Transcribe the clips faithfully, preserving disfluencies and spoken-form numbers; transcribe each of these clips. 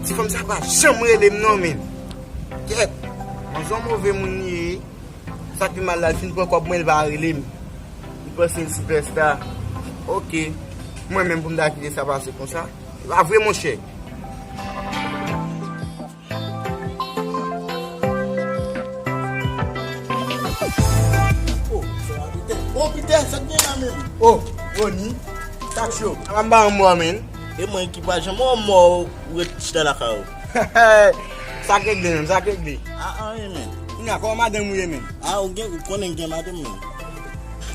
Ti fanm sa pa janm rele m non, men. Kèt, manzè yon move moun li ye. Sa ki mal la, l fin pran kòb mwen, l pa rele m. Li panse l sipèsta. Oke. Mwen menm pou m ta kite sa pase konsa. E pa vre, monchè. Oh, Pita, sa k gen la menm? Oh, Rony, sa k cho? Sa m ba yon mò, men. E mwen ki pa janm wè w mò, ou ret chita lakay ou. Sa k regle menm, sa k regle. A, anyen, men. Kounye a, kòman madanm ou ye, men? A, ou gen, ou konnen m gen madanm, men.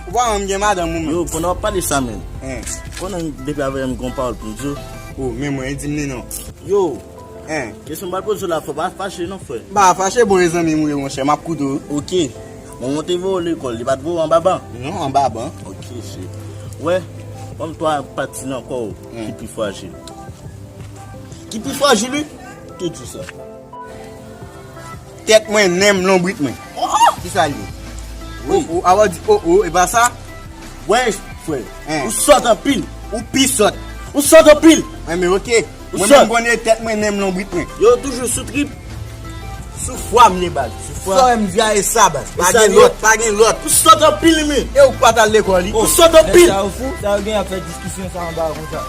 Ou pa wè m gen madanm ou, men. Yo, pandan w ap pale sa, men. Hein. Konnen depi avè m gon pawòl pou m di w. Oh, men mwen, e di m li non. Yo, Hein. Kesyon m pral poze w la, fò pa fache non, frè. M pa fache, bon, e zanmi m ou ye, monchè, m ap koute w. Oke. Bon, mwen te voye w lekòl, li pa t voye w anba ban? Non, anba ban. Oke, se. Wè, ban m twa pati nan kò w ki pi frajil. Ki pi frajil, wi? Tou di sa. Tèt mwen, nen m, lonbrit mwen. Oh, oh! Ki sa l ye? Wi. Oh, oh, avan w di oh, oh, e pa sa? Wè, frè. Hein. Ou sòt anpil. Ou pi sòt. Ou sòt anpil. Enben, oke. Ou sòt. Mwen menm konnen tèt mwen, nen m, lonbrit mwen. Yo toujou sou trip. Sou fwa m ye, baz. Sou fwa. Sa w wè m di a e sa, baz. Pa gen lòt, pa gen lòt. Ou sòt anpil, men. E ou k pa t al lekòl, wi. Ou sòt anpil. Nèg sa yo fou, sa yo gen ap fè diskisyon sa anba konsa.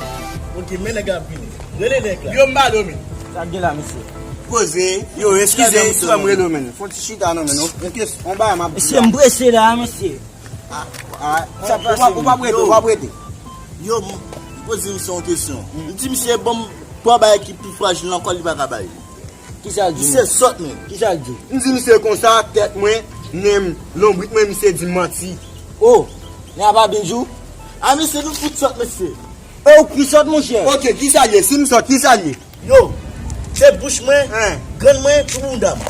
Oke, men nèg la ap vini. Rele nèg la. Yo, m pa dòmi. Sa k gen la, mesye? Poze. Yo, eskize, si w wè m rele w, men. Fò ti chita non, men. Yon kes-, yon bagay m ap di la. Mesye, m prese la, mesye. Ah, ah, ou pa, ou pa prete, ou pa prete. Yo, m poze misye yon kesyon. M di misye, ban m twa bagay ki pi frajil nan kò l, li pa ka bay. Kisa l di? Misye sòt, men. Kisa l di? M di misye konsa, tèt mwen, nen m, lonbrit mwen, misye di m manti. Oh, nèg la pa byen di w? Ah, mesye, nou fout sòt, mesye. E ou ki sòt, monchè? Oke, kisa l ye? Si m sòt, kisa l ye? Yo, se bouch mwen, grenn mwen, tou bounda m.